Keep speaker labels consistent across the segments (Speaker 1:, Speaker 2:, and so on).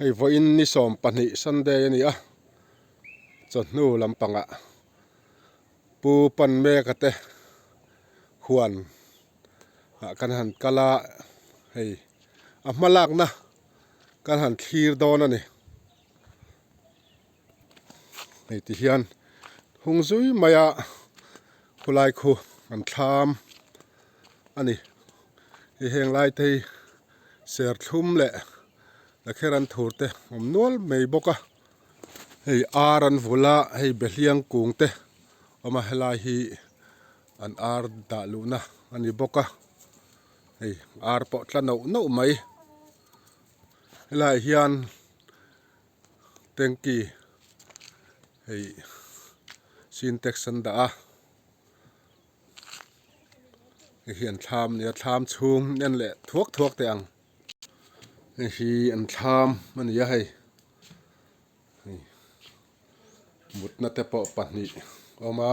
Speaker 1: Hei vawiin ni 12 Sunday a ni a, chawhnu lampangah Pu Panmeka te huan ah kan han kal a, hei a hma lakna kan han thlir dawn a ni. Hei ti hian hung zui mai a khulai khu an thlam a ni. Hei heng lai te hi serthlum leh lakher an thur te awm nual mai bawk a. Hei ar an vul a, hei behliang kung te awm a, helai hi an ar dah luhna a ni bawk a. Hei ar pawh tla noh noh mai. Helaiah hian tanky hei sintex an dah a hei hi an thlam a ni a thlam chhung en leh thuak thuak teh ang hei hi an thlam a ni a hei hei mutna te pawh pahnih a awm a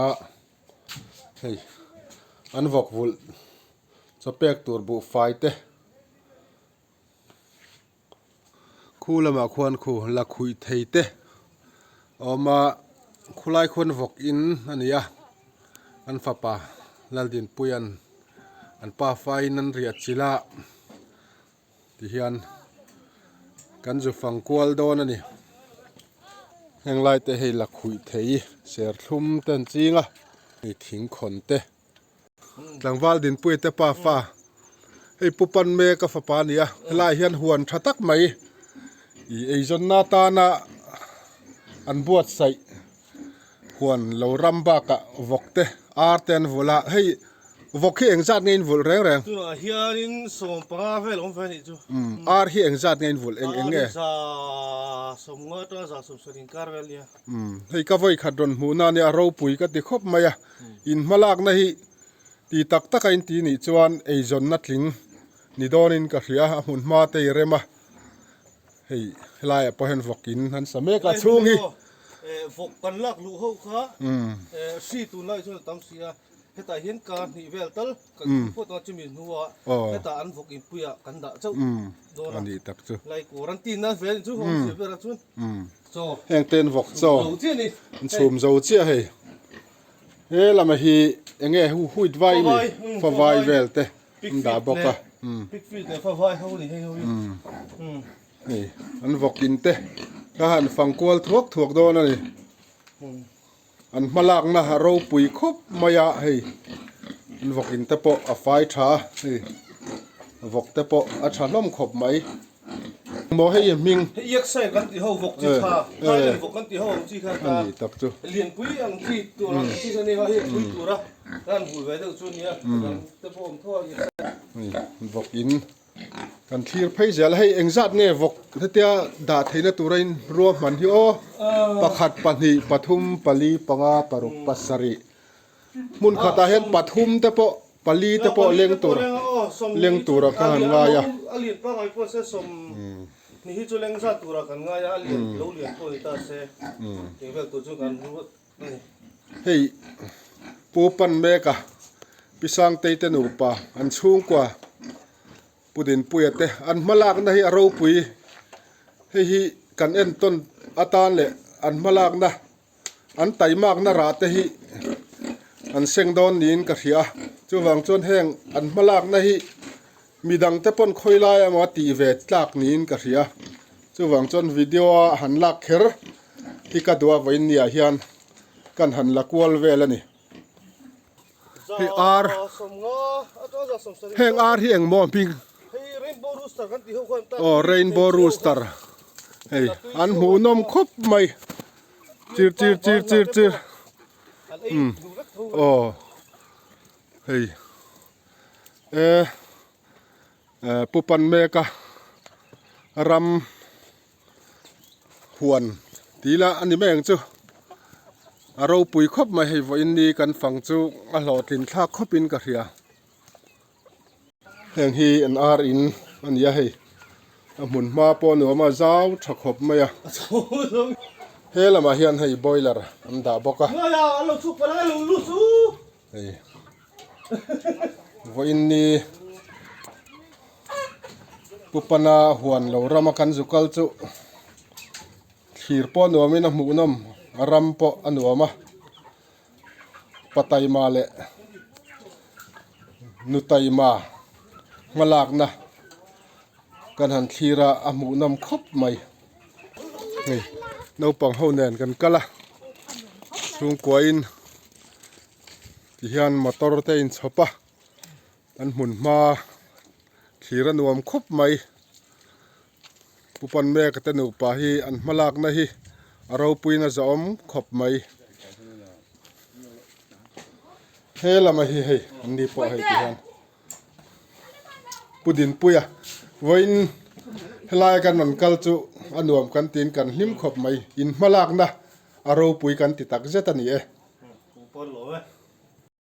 Speaker 1: hei an vawk vulh chaw pek tur buhfai te. Khu lamah khuan khu la khuih thei te a awm a, khulai khuan vawk in a ni a, an fapa Laldinpuia'n an pa faiin an riah chilh a tihian kan zu fang kual dawn a ni. Heng lai te hei la khuih thei serthlum te an ching a, hei thingkhawn te. Tlangval Dinpuia te pa fa hei Pu Pan mek a fapa a ni a, helaiah hian huan tha tak mai ih eizawnna atana an buatsaih huan lo ram bakah vawk te ar te an vulh a, hei vawk hi engzat nge in vulh reng reng?
Speaker 2: Tunah hianin 15 vel awm ve a nih chu.
Speaker 1: Ar hi engzat nge in vulh eng eng nge?
Speaker 2: Ar hi 150 atanga 170 inkar vel nia.
Speaker 1: Hei ka vawi khat rawn hmuhna a nia a ropui ka ti khawp mai a. In hmalakna hi ti tak tak a inti nih chuan eizawnna tling ni dawnin ka hria a, a hmun hma te i rem a, hei helaiah pawh hian vawk in an sa mek a chhung hi.
Speaker 2: Vawk kan lak luh ho kha hri tunlai chuan a tam si a, hetah hian kar hnih vel tal kan hmu phawt ang a, chumi hnuah hetah an vawk inpuiah kan dah chauh dawn a, lai quarantine na vel chu awmzia berah chuan.
Speaker 1: Heng ten vawk chaw an chhum zo chiah hei. He lama hi enge huit vai ni favai vel te an dah bawk a. Hei an vawk in te ka han fang kual thuak thuak dawn a ni. An hmalakna a ropui khawp mai a, hei an vawk in te pawh a fai tha a, hei vawk te pawh a tha hlawm khawp mai. Maw hei hming.
Speaker 2: Hei iaksain kan tih ho vawk chi tha, Thailand vawk kan tih ho ang chi kha ta lianpui ang chi tur ang chi kha nia hei pui tura kan han hul ve deuh chu nia dang te pawh awm tho a iaksain.
Speaker 1: Hei vawk in Kan thlir phei zel a, hei engzat nge vawk hetia dah theihna tura in ruahman hi aw, pakhat, pahnih, pathum, pali, panga, paruk, pasarih hmun khatah hian pathum te pawh pali te pawh leng tur leng tura ka han ngai a. Hei Pu Pan Meka Pi Sangtei te nupa an chhungkua Pu Dinpuia te an hmalakna hi a ropui. Hei hi kan entawn atan leh an hmalakna an taimakna rah te hi an seng dawn niin ka hria a. Chuvang chuan heng an hmalakna hi midang te pawn khawi lai emaw a tih ve tlak niin ka hria. Chuvang chuan video a han lak kher hi ka duh a vawiin niah hian kan han la kual vel a ni. Hei ar heng ar hi engmaw hming aw rainbow rooster hei an hmuhnawm khawp mai chir chir chir chir chir umm aw hei e pu pan mek a ram. Huan tih ila a ni mai ang chu a ropui khawp mai hei vawiin ni kan fang chu a hlawhtlin thlak khawp in ka hria heng hi an ar in a ni a hei a hmun hma pawh a nuam a zau tha khawp mai a he lamah hian hei boiler an dah bawk a hei vawiin ni. Pu Pana huan lo rama kan zu kal chu. Thlir pawh a nuamin a hmuhnawm, a ram pawh a nuam a, pa taima leh nu taima hmalakna kan han thlir a, a hmuhnawm khawp mai. Hei naupang ho nen kan kal a, chhungkuain tihian motor te a inchhawp a. An hmun hma thlir a nuam khawp mai. Pu Panmeka te nupa hi an hmalakna hi a ropuiin a zahawm khawp mai. He lama hi hei an ni pawh hei ti hian Pu Dinpuia vawiin helaia kan rawn kal chu a nuam kan tiin kan hlim khawp mai. In hmalakna a ropui kan ti tak zet a ni e.